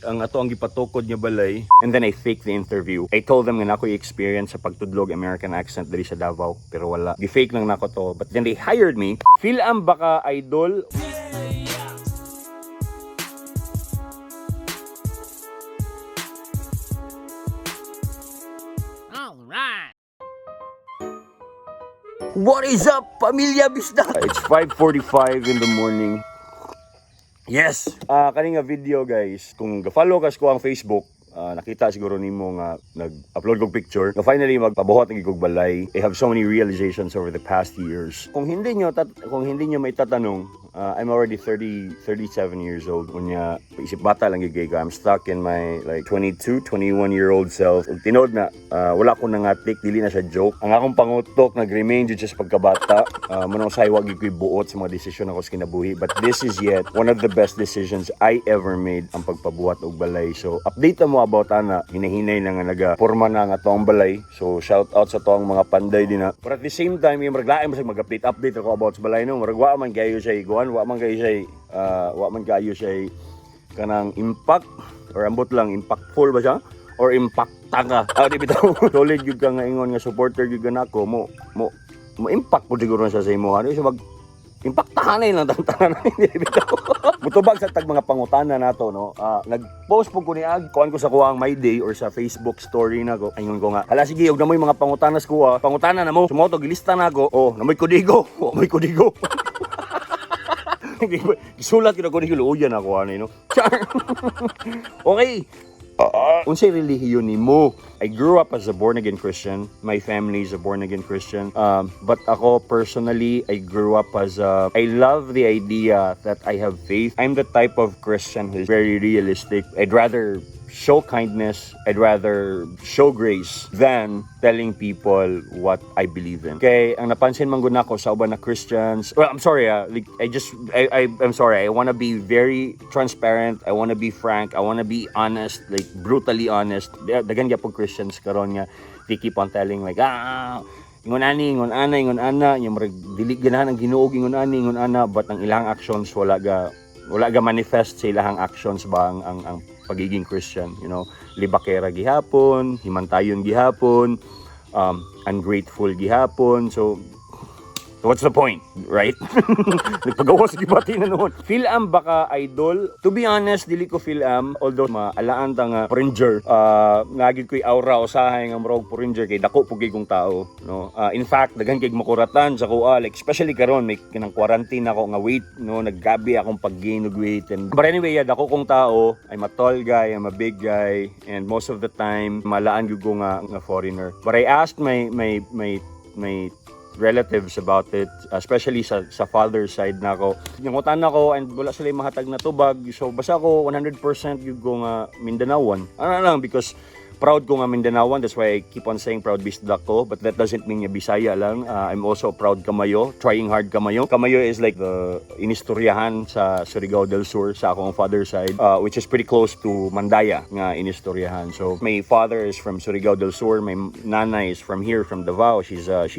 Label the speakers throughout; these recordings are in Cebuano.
Speaker 1: Ang ato ang gipatukod nga balay, and then I fake the interview. I told them nga naa ko'y experience sa pagtudlog American accent diri sa Davao, pero wala. Gi-fake lang nako to. But then they hired me. Fil-Am ba ka, idol?
Speaker 2: All right.
Speaker 1: What is up, pamilya Bisdak? It's 5:45 in the morning. Yes! Kani nga video, guys, kung ga-follow ka sa akong Facebook, nakita siguro nimo nga nag-upload kog picture. Nga finally magpabuhat ng kog balay. I have so many realizations over the past years. Kung hindi nyo may tatanong, I'm already 30 37 years old. Unya, isip bata lang gyud ko. I'm stuck in my like 22, 21-year-old self. Ug tinuod na wala ko nangatik, dili na siya joke. Ang akong pangutok nag-remain jud siya sa pagkabata. Mao nang usahay wa gyud ko'y buot sa mga desisyon ako sa kinabuhi. But this is yet one of the best decisions I ever made, ang pagpabuhat og balay. So update mo about ana, hinahinay na nga naga porma na nga atoang balay. So shout out sa toang mga panday din na. But at the same time, yung murag lain mo sa mag-update update ako about sa balay, no. Murag wa man kayo siya iguan, wa man kayo siya kanang impact or ambot lang impactful ba siya or impacta ka. Ah, di bitaw. Solid gyud ka nga ingon nga supporter gyud ka nako mo mo mo impact po siguro na siya sa imo. Ano siya mag impactahan na lang tantanan, hindi bitaw. Mutubag sa tag mga pangutana nato, no. Nag-post po ko ni ag kuan ko sa kuang My Day or sa Facebook story na ko. Ingon ko nga, "Hala, sige, og namoy mga pangutana sa kuha, pangutana na mo." Sumoto gilista na ako. Oh, namoy kodigo. Oh, moy kodigo. Gisulat ko na ko ni luuyan ako ano, no. Char. Okay. Unsay relihiyon nimo? I grew up as a born again Christian. My family is a born again Christian. But ako personally, I grew up as a I love the idea that I have faith. I'm the type of Christian who is very realistic. I'd rather show kindness, I'd rather show grace than telling people what I believe in. Kay ang napansin man gud nako sa uban na Christians, well, I'm sorry, like, I just, I, I'm sorry, I wanna be very transparent, I wanna be frank, I wanna be honest, like brutally honest. Daghan gyapon Christians karon nga they keep on telling like, "Ah, ingon ani, ingon ana, ingon ana," yung murag dili ganahan ang Ginoo, ingon ani, ingon ana, but ang ilang actions wala ga manifest sa ilahang actions ba ang pagiging Christian. Libakera gihapon, himantayon gihapon, ungrateful gihapon. So what's the point, right? Nagpagawa sa gibati na noon. Fil-Am ba ka, idol? To be honest, dili ko Fil-Am. Although maalaan ta nga foreigner, nagid ko'y aura usahay nga murag foreigner kay dako pug kong tao, no? In fact, daghan kay makuratan sa kuha, like especially karon may kanang quarantine ako nga weight, no? Naggabi akong pag-gain og weight and but anyway, yeah, dako kong tao. I'm a tall guy, I'm a big guy, and most of the time malaan gyud ko nga foreigner. But I asked my relatives about it, especially sa father side na ako. Nangutan ako and wala sila mahatag na tubag. So basta ako 100% gyud ko nga Mindanaoan. Ano lang, because proud ko nga Mindanaoan. That's why I keep on saying proud Bisdak ko. But that doesn't mean nga Bisaya lang. I'm also proud Kamayo, trying hard Kamayo. Kamayo is like the inistoryahan sa Surigao del Sur sa akong father side, which is pretty close to Mandaya nga inistoryahan. So my father is from Surigao del Sur, my nanay is from here, from Davao. She's a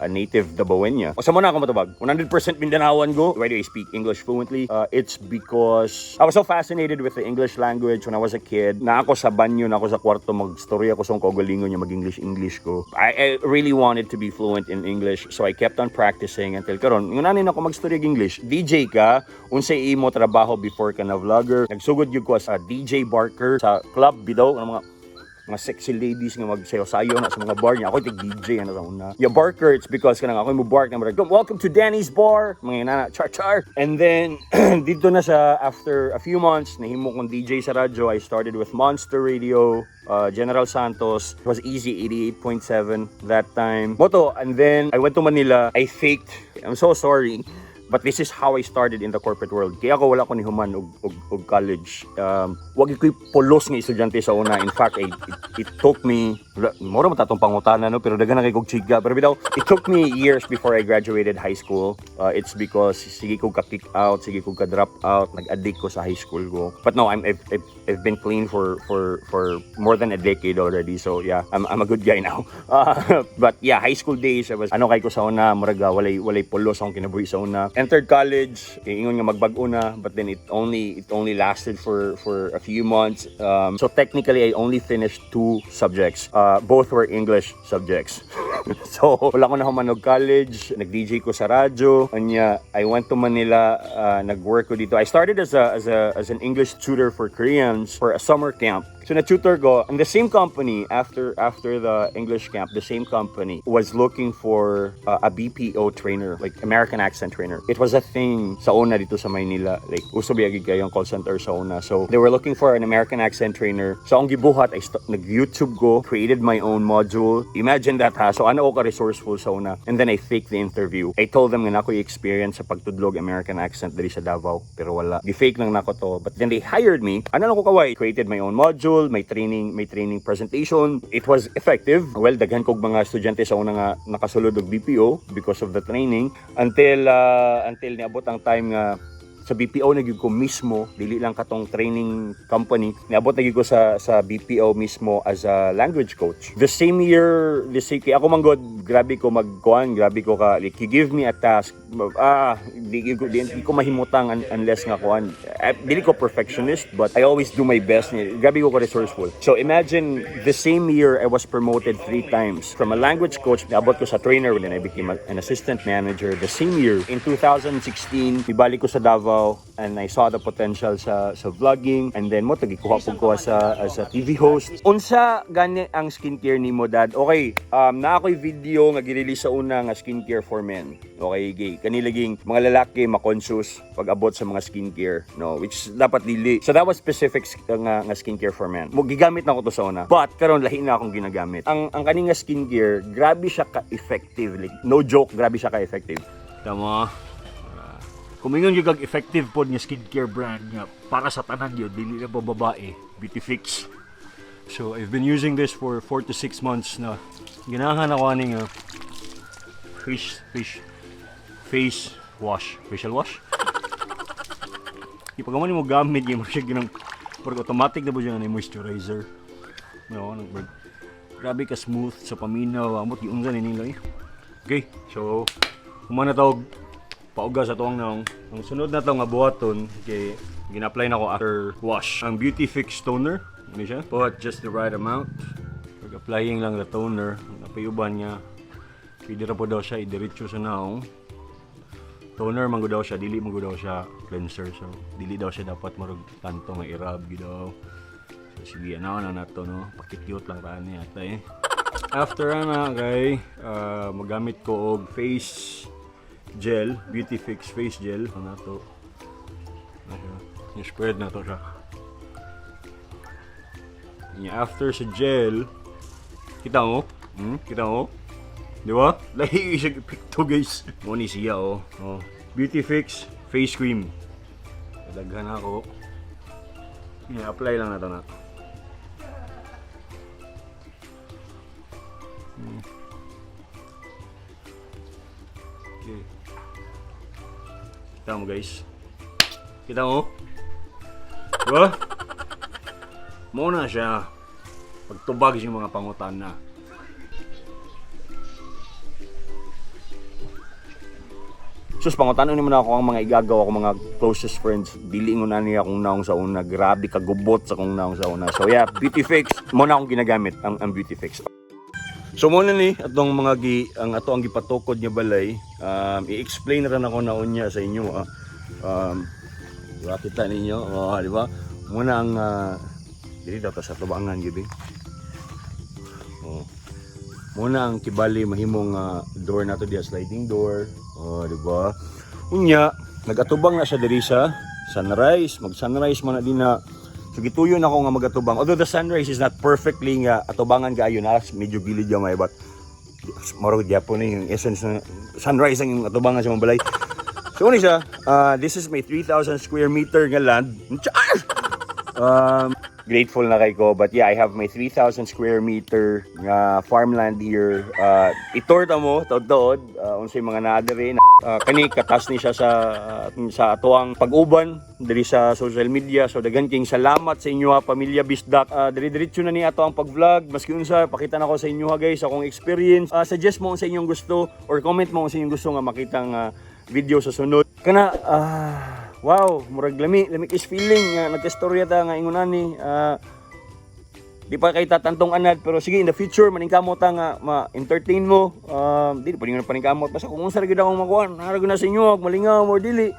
Speaker 1: native Dabaweña. O sa mo na ako matubag, 100% Mindanaoan go. Why do I speak English fluently? It's because I was so fascinated with the English language when I was a kid. Na ako sa banyo, na ako sa kwarto, magstorya ko sa akong kaugalingon niya, mag-English English ko. I really wanted to be fluent in English, so I kept on practicing until karon. Ingon ako magstorya og English. DJ ka, unsay imo trabaho before ka na vlogger? Nagsugod gyud ko as a DJ barker sa club bidaw, ang mga sexy ladies nga magsayo-sayo na sa mga bar niya. Ako tig DJ ano sa una. Yeah, barker, it's because kanang ako mo bark na murag, "Welcome to Danny's Bar." Mga nana, char char. And then dito na siya after a few months, nahimo kong DJ sa radyo. I started with Monster Radio, General Santos. It was Easy 88.7 that time. Moto, and then I went to Manila. I faked. I'm so sorry. But this is how I started in the corporate world. Kaya ako wala ko ni human og college. Wag ko'y pulos nga estudyante sa una. In fact, it took me Wala, mura man tatong pangutana, no, pero daghan na kay kog chika. Pero bitaw, it took me years before I graduated high school. It's because sige ko ka kick out, sige ko ka drop out, nag-addict ko sa high school ko. But no, I've been clean for more than a decade already. So yeah, I'm a good guy now. But yeah, high school days, I was ano kay ko sa una, murag walay pulos akong kinabuhi sa una. Entered college, ingon nga magbag-o na, but then it only lasted for a few months. So technically, I only finished two subjects. Both were English subjects. So wala ko na human og college, nag-DJ ko sa radyo. Anya, I went to Manila, nag-work ko dito. I started as an English tutor for Koreans for a summer camp. So na-tutor ko, and the same company, after the English camp, the same company was looking for a BPO trainer, like American accent trainer. It was a thing sa una dito sa Maynila. Like, uso biya gyud kaayo ang call center sa una. So they were looking for an American accent trainer. So ang gibuhat, I nag-YouTube ko, created my own module. Imagine that, ha. So ano ko ka-resourceful sa una. And then I faked the interview. I told them nga naa ko'y experience sa pagtudlog American accent diri sa Davao. Pero wala. Gi-fake lang nako to. But then they hired me. Ano lang ko kaway? Created my own module, may training presentation. It was effective. Well, daghan kog mga estudyante sa una nga nakasulod og BPO because of the training until niabot ang time nga sa BPO na gyud ko mismo, dili lang katong training company, niabot na gyud ko sa BPO mismo as a language coach. The same year, the same, kay ako man god, grabe ko magkuan, grabe ko ka, like, you give me a task, ah, di ko mahimutang unless nga kuan. Eh, dili ko perfectionist, but I always do my best. Grabe ko ka resourceful. So imagine, the same year, I was promoted three times. From a language coach, niabot ko sa trainer, then I became an assistant manager the same year. In 2016, ibalik ko sa Davao and I saw the potential sa vlogging and then mao to gikuha pud ko sa as a TV host. Unsa gani ang skincare nimo, Dad? Okay, naa ako'y video nga gi-release sa una nga skincare for men. Okay, gay. Kani laging mga lalaki ma-conscious pag abot sa mga skincare, no, which dapat dili. So that was specific nga skincare for men. Mo gigamit na ko to sa una. But karon lahi na akong ginagamit. Ang kani nga skincare, grabe siya ka-effective. Like, no joke, grabe siya ka-effective. Tama. Kung ingon gyud kag effective pod nga skincare brand nga para sa tanan gyud, dili na pa babae, Beauty Fix. So I've been using this for 4 to 6 months na. Ganahan ako ani nga face wash, facial wash. Di pag mo gamit gyud mo siya ginang parang automatic na ba siya nga moisturizer. No, nang grabe ka smooth sa paminaw, amot giunsa ni nila eh. Okay, so humana tawag pauga sa tuang naong. Ang sunod na to nga buhaton kay gina-apply na ko after wash. Ang Beauty Fix toner, ano siya? Put just the right amount. Pag applying lang the toner, napayuban niya. Pwede ra po daw siya idiretso sa naong. Toner man gud daw siya, dili man gud daw siya cleanser. So dili daw siya dapat marug tanto nga i-rub gid daw. So sige, ano na nato, no. Pakit-cute lang ra ni ata eh. After ana kay magamit ko og face gel, Beauty Fix face gel. Ano to? Ano siya? I-spread na to siya. Nya after sa gel, kita mo? Kita mo? Di ba? Lahi siya epekto, guys. Mo ni siya oh. Oh. Beauty Fix face cream. Daghan ako. I-apply lang na to na. Okay. Kita mo, guys. Kita mo? Diba? Mo na siya. Pagtubag siya mga pangutana. Sus, pangutana ni mo na ako ang mga igagaw ako mga closest friends. Dili mo na niya akong naong sa una. Grabe kagubot sa akong naong sa una. So yeah, Beauty Fix. Mo na akong ginagamit ang Beauty Fix. So muna ni atong mga gi ang ato ang gipatukod nga balay. I-explain ra nako na unya sa inyo ah. Di ba kita ninyo? Oh, di ba? Muna ang dili daw ta sa tubangan gibi. Oh. Muna ang kibali mahimong door nato diya, sliding door. Oh, di ba? Unya, nagatubang na siya diri sa sunrise, mag sunrise man na din na. So gituyo na ako nga magatubang. Although the sunrise is not perfectly nga atubangan kaayo na, medyo gilid gamay, but murag gyapon ni yung essence na sunrise ang atubangan sa mga balay. So ano siya, this is my 3,000 square meter nga land. Char! Um, Grateful na kay ko. But yeah, I have my 3,000 square meter nga farmland here. I-tour ta mo, taod-taod, unsay mga naa diri. Kani katas ni siya sa atoang pag-uban diri sa social media. So daghan king salamat sa inyo ha, pamilya Bisdak. Diri-diretso na ni ato ang pag-vlog. Maski unsa, pakita na ko sa inyo ha guys akong experience. Suggest mo sa inyong gusto or comment mo sa inyong gusto nga makita nga video sa sunod. Kana wow, murag lami, lami is feeling nga nagkastorya ta nga ingon ani. Di pa kay tatantong anad, pero sige, in the future maningkamot ta nga ma-entertain mo. Di pa ningon paningkamot, basta kung unsa ra gyud akong makuan, naa ra gyud na sa inyo, malingaw mo or dili.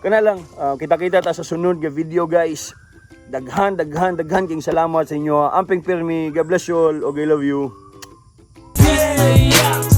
Speaker 1: Kana lang, kita-kita ta sa sunod nga video, guys. Daghan, daghan, daghan king salamat sa inyo. Amping pirmi. God bless you all. Okay, love you.
Speaker 2: Yeah.